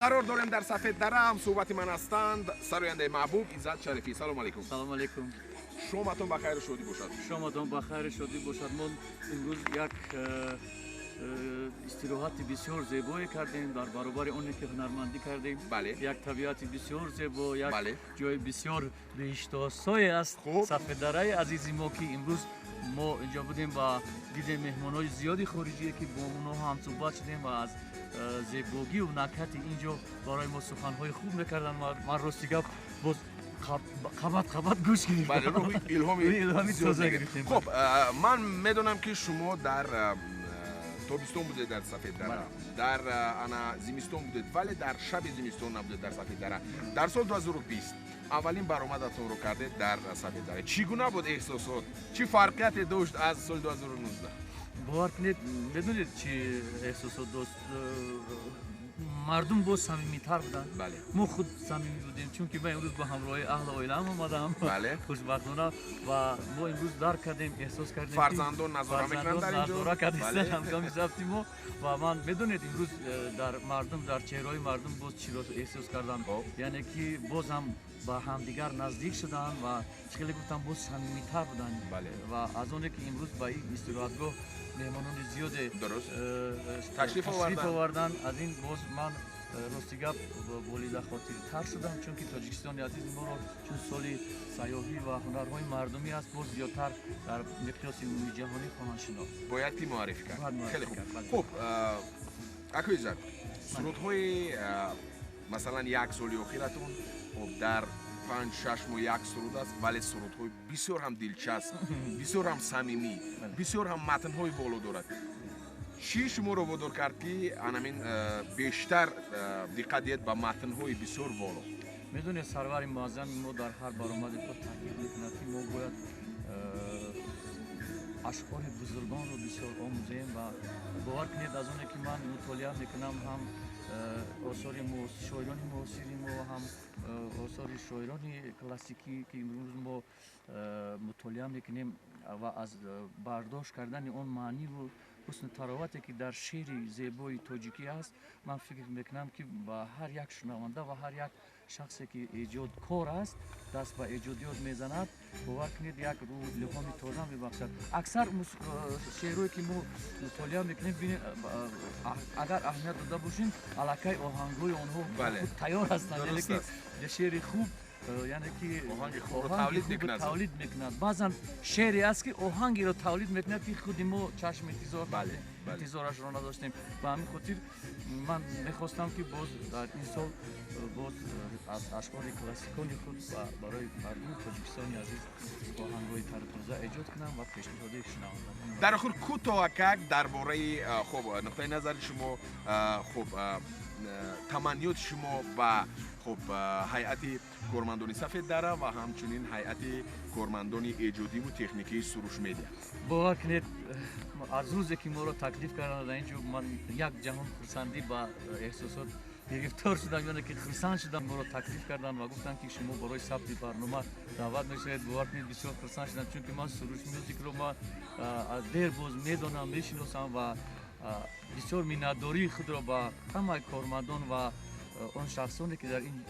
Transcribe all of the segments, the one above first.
Қарор дорем дар Сафеддара. Ҳамсуҳбати ман ҳастанд сарояндаи маҳбуб Иззат Шарифӣ. Салом алейкум. Салом алейкум. Шоматон ба хайру шодӣ бошад. Шоматон ба хайру шодӣ бошад. Мо имрӯз як истироҳати бисёр зебое кардем, дар баробари оне ки ҳунармандӣ кардем. Як табиати бисёр зебо, як ҷои бисёр беҳиштосое аст, Сафеддараи азизи мо, ки имрӯз мо инҷо будем ва дидем меҳмонҳои зиёди хориҷие, ки бо онҳо ҳамсуҳбат шудем ва аз зебогию накҳати ин ҷо барои мо суханҳои хуб мекарданд. Ман, рости гап, боз қабат қабат гӯш гирифтам. Илҳоми тоза гирифтем. Хуб, ман медонам, ки шумо дар тобистон будед дар Сафеддара, дар ана зимистон будед, вале дар шаби зимистон набудед дар Сафеддара. Дар соли 2020 аввалин баромадатонро кардед дар Сафеддара. Чӣ гуна буд эҳсосот? Чӣ фарқияте дошт аз соли 2019? Бовар кунед, медонед, чӣ эҳсосот дошт? Мардум боз самимитар буданд. Мо худ самимӣ будем, чунки ман имрӯз бо ҳамроҳи аҳлу оилаам омадам, хушбахтона, ва мо имрӯз дарк кардем, эҳсос кардем. Фарзандон назора мекунанд дар инҷо. Назора кардистанд ҳангоми забти мо. Ва ман, медонед, имрӯз дар мардум, дар чеҳраҳои мардум боз чиро эҳсос кардам? Яъне ки боз ҳам ба ҳамдигар наздик шуданд ва чӣ хеле гуфтам, боз самимитар буданд. Ва аз оне ки имрӯз ба ин истироҳатгоҳ меҳмонони зиёде ташриф оварданд, аз ин боз ман, рости гап, болидахотиртар шудам, чунки Тоҷикистони азизи моро, чун соли сайёҳӣ ва ҳунарҳои мардумӣ аст, боз зиёдтар дар миқёси умумиҷаҳонӣ хоҳанд шинохт. Бояд ки муаррифӣ кард. Хеле хуб. Хуб, акои Иззат, сурудҳои, масалан, як соли охиратон, хуб, дар 5-6 моҳ як суруд аст, вале сурудҳои бисёр ҳам дилчасп, бисёр ҳам самимӣ, бисёр ҳам матнҳои воло дорад. Чӣ шуморо водор кард, ки анамин бештар диққат диҳед ба матнҳои бисёр воло? Медонед, сарвари муаззами мо дар ҳар баромади худ таъкид мекунад, ки мо бояд ашъори бузургонро бисёр омӯзем. Ва бовар кунед, аз оне ки ман мутолиа мекунам, ҳам осори шоирони муосири мо, ҳам осори шоирони классикӣ, ки имрӯз мо мутолиа мекунем, ва аз бардошт кардани он маъниву ҳусну таровате, ки дар шеъри зебои тоҷикӣ аст, ман фикр мекунам, ки ба ҳар як шунаванда ва ҳар як шахсе, ки эҷодкор аст, даст ба эҷодиёт мезанад, бовар кунед, як рӯҳу илҳоми тоза мебахшад. Аксар шеърое, ки мо мутолиа мекунем, агар аҳамият дода бошем, аллакай оҳангҳои онҳо тайёр ҳастанд. Яъне ки шеъри хуб, яъне ки тавлид мекунад. Баъзан шеъре аст, ки оҳангеро тавлид мекунад, ки худи мо чашм интизор интизорашро надоштем. Ба ҳамин хотир ман мехостам, ки боз дар ин сол боз аз ашъори классикони худ барои мардуми Тоҷикистони азиз оҳангҳои тару тоза эҷод кунам ва пешниҳоди шунавандагон. Дар охир кӯтоҳакак дар бораи, хуб, нуқтаи назари шумо, хуб, таманниёти шумо ба, хуб, ҳайати кормандони Сафеддара ва ҳамчунин ҳайати кормандони эҷодиву техникии Суруш Медиа. Бовар кунед, аз рӯзе ки моро таклиф карданд дар ин ҷо, ман як ҷаҳон хурсандӣ ба эҳсосот гирифтор шудам, яъне ки хурсанд шудам. Моро таклиф карданд ва гуфтанд, ки шумо барои сабти барнома даъват мешавед. Бовар кунед, бисёр хурсанд шудам, чунки ман Суруш Мюзикро ман аз дер боз медонам, мешиносам ва бисёр миннатдории худро ба ҳамаи кормандон ва он шахсоне, ки дар ин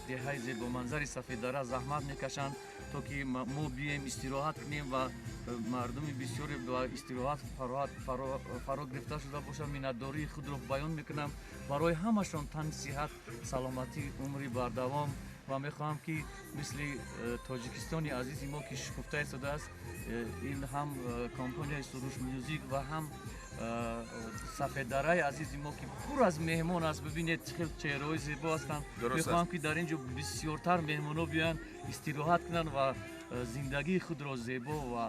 деҳаи зебоманзари Сафеддара заҳмат мекашанд, то ки мо бием, истироҳат кунем ва мардуми бисёре ба истироҳат фаро гирифта шуда бошад, миннатдории худро баён мекунам. Барои ҳамашон тани сиҳат, саломатӣ, умри бардавом ва мехоҳам, ки мисли Тоҷикистони азизи мо, ки шукуфта истодааст, ин ҳам компанияи Суруш Мюзик ва ҳам Сафеддараи азизи мо, ки пур аз меҳмон аст, бибинед, чӣ хел чеҳраҳои зебо ҳастанд, мехоҳам, ки дар ин ҷо бисёртар меҳмонҳо биёянд, истироҳат кунанд ва зиндагии худро зебо ва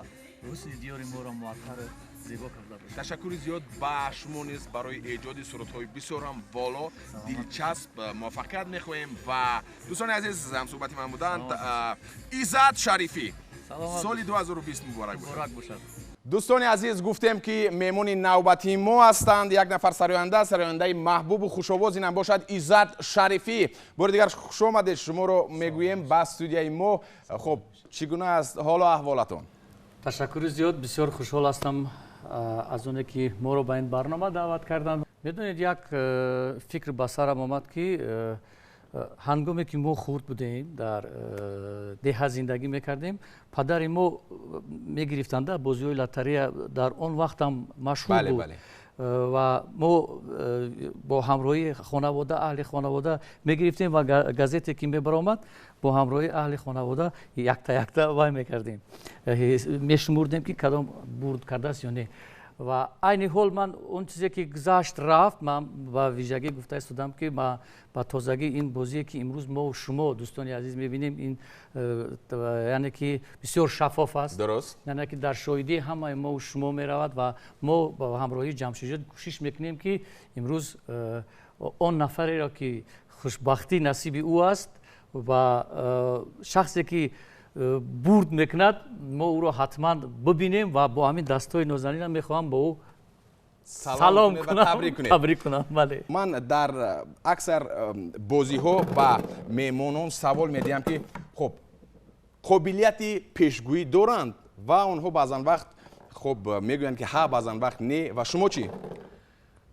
ҳусни диёри моро муаттару зебо карда бошанд. Ташаккури зиёд ба шумо низ барои эҷоди сурудҳои бисёрам воло, дилчасп. Муваффақият мехоҳем. Ва дӯстони азиз, ҳамсуҳбати ман буданд Иззат Шарифӣ. Соли 2020 муборак. Муборак бошад. Дӯстони азиз, гуфтем, ки меҳмони навбатии мо ҳастанд як нафар сароянда, сарояндаи маҳбубу хушовоз, инам бошад Иззат Шарифӣ. Бори дигар хуш омадед шуморо мегӯем ба студияи мо. Хуб, чӣ гуна аст ҳолу аҳволатон? Ташаккури зиёд. Бисёр хушҳол ҳастам аз оне ки моро ба ин барнома даъват карданд. Медонед, як фикр ба сарам омад, ки ҳангоме ки мо хурд будем, дар деҳа зиндагӣ мекардем, падари мо мегирифтанда бозиҳои лотарея, дар он вақт ҳам машҳур буд. Ва мо бо ҳамроҳии хонавода, аҳли хонавода мегирифтем ва газете ки мебаромад, бо ҳамроҳии аҳли хонавода якта якта вай мекардем, мешумурдем, ки кадом бурд кардааст ё не. Ва айни ҳол ман он чизе ки гузашт рафт, ман ба вижагӣ гуфта истодам, ки ба тозагӣ ин бозие ки имрӯз мо шумо, дӯстони азиз, мебинем, ин яъне ки бисёр шаффоф аст, яъне ки дар шоҳидии ҳамаи мо шумо меравад ва мо ба ҳамроҳии Ҷамшидҷон кӯшиш мекунем, ки имрӯз он нафареро ки хушбахтӣ насиби ӯ аст ва шахсе ки бурд мекунад, мо ӯро ҳатман бибинем ва бо ҳамин дастҳои нозанинам мехоҳам бо ӯ салом кунам, табрик кунам. Бале, ман дар аксар бозиҳо ба меҳмонон савол медиҳам, ки хуб, қобилияти пешгӯӣ доранд, ва онҳо баъзан вақт хуб мегӯянд, ки ҳа, баъзан вақт не. Ва шумо чӣ?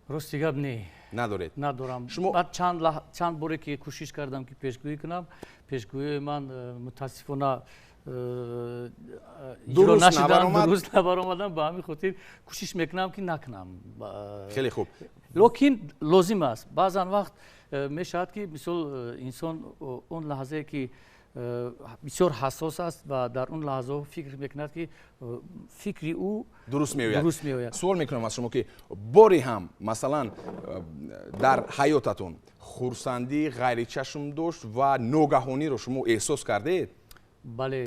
Рости гап, не. Надоред? Надорам. Баъд чанд боре ки кӯшиш кардам, ки пешгӯӣ кунам, пешгӯии ман мутаассифона иҷро нашудам, дуруст набаромадам. Ба ҳамин хотир кӯшиш мекунам, ки накунам. Хеле хуб. Лекин лозим аст. Баъзан вақт мешавад, ки мисол инсон он лаҳзае ки бисёр ҳассос аст ва дар он лаҳзаҳо фикр мекунад, ки фикри ӯ дуруст меояд. Суол мекунам аз шумо, ки боре ҳам масалан дар ҳаётатон хурсандии ғайричашм дошт ва ногаҳониро шумо эҳсос кардед? Бале.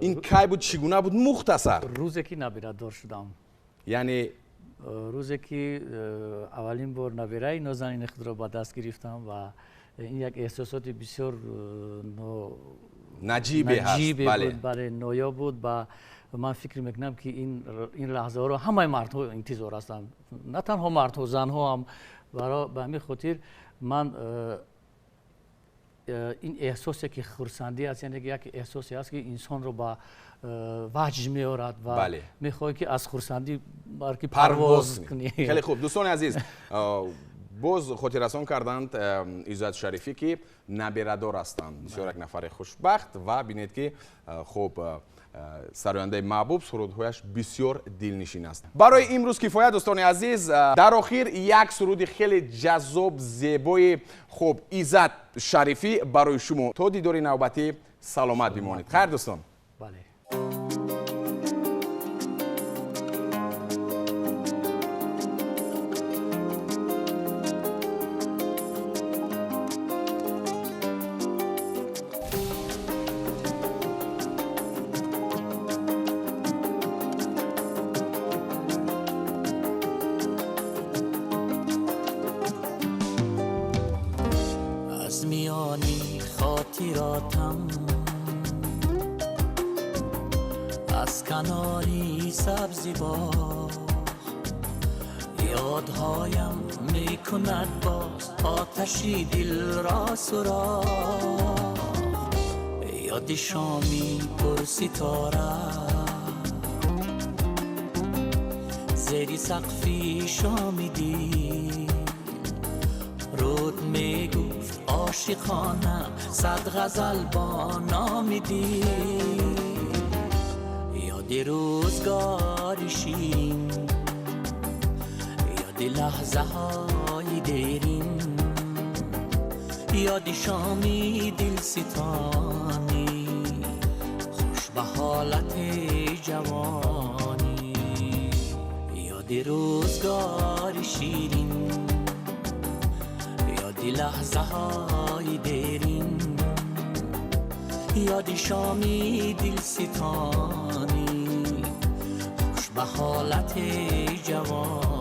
Ин кай буд, чӣ гуна буд, мухтасар? Рӯзе ки набирадор шудам. Яъне рӯзе ки аввалин бор набираи нозанини худро ба даст гирифтам ва ин як эҳсосоти бисёр наҷибе буд, бале, ноёб буд. Ва ман фикр мекунам, ки ин лаҳзаҳоро ҳамаи мардҳо интизор ҳастанд, на танҳо мардҳо, занҳо ҳам. Ба ҳамин хотир ман ин эҳсосе ки хурсандӣ аст, яъне як эҳсосе аст, ки инсонро ба ваҷд меорад ва мехоҳӣ, ки аз хурсандӣ балки парвоз кунӣ. Хеле хуб, дӯстони азиз, боз хотиррасон карданд Иззат Шарифӣ, ки набирадор ҳастанд, бисёр як нафари хушбахт. Ва бинед, ки хуб, сарояндаи маҳбуб, сурудҳояш бисёр дилнишин аст. Барои имрӯз кифоя, дӯстони азиз. Дар охир як суруди хеле ҷаззоб, зебои хуб Иззат Шарифӣ барои шумо. То дидори навбатӣ саломат бимонед. Хайр, дӯстон. Бале. از کناری سبزی باغ یادهایم میکند باز آتشی دل را سراغ، یاد شامی پر ستاره زیر سقفی شامی دل، رود میگفت عاشقانه صد غزل با نام دل، یاد روزگار شیرین، یاد لحظه های دیرین، یاد شامی دل ستانی، خوش به حالت جوانی، یاد روزگار شیرین، یاد لحظه های دیرین، یاد شامی دل ستانی، خوش به حالت جوانی.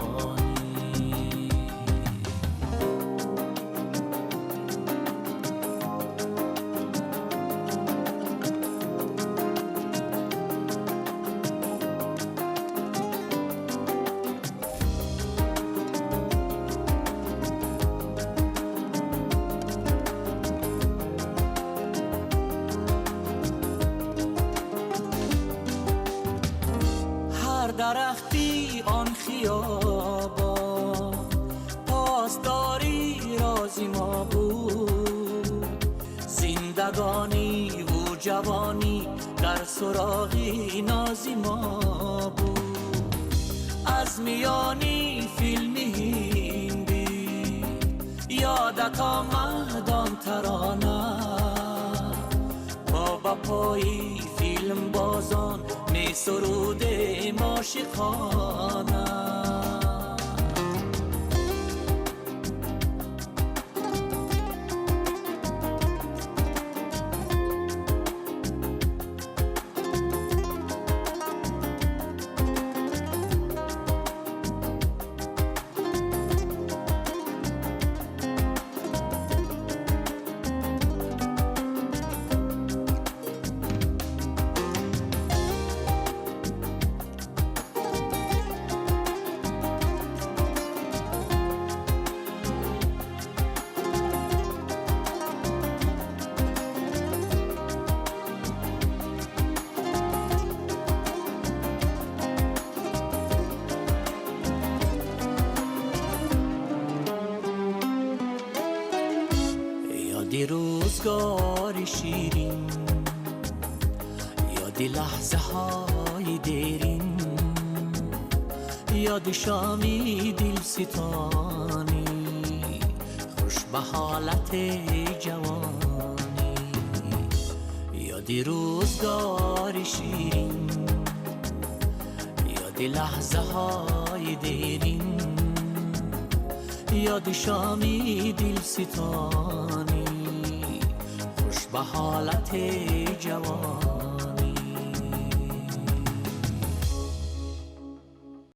درختی آن خیابان بود، زندگانی و جوانی در سراغی نازی ما بود. از میانی فیلم هندی یادت آمد آن ترانه، پا به پای فیلم بازان می سرودیم عاشقانه. روزگار شیرین، یاد لحظه های دیرین، یاد شامی دل ستانی، خوش به حالت جوانی. یاد روزگار شیرین، یاد لحظه های دیرین، یاد شامی دل ستانی، به حالت جوانی.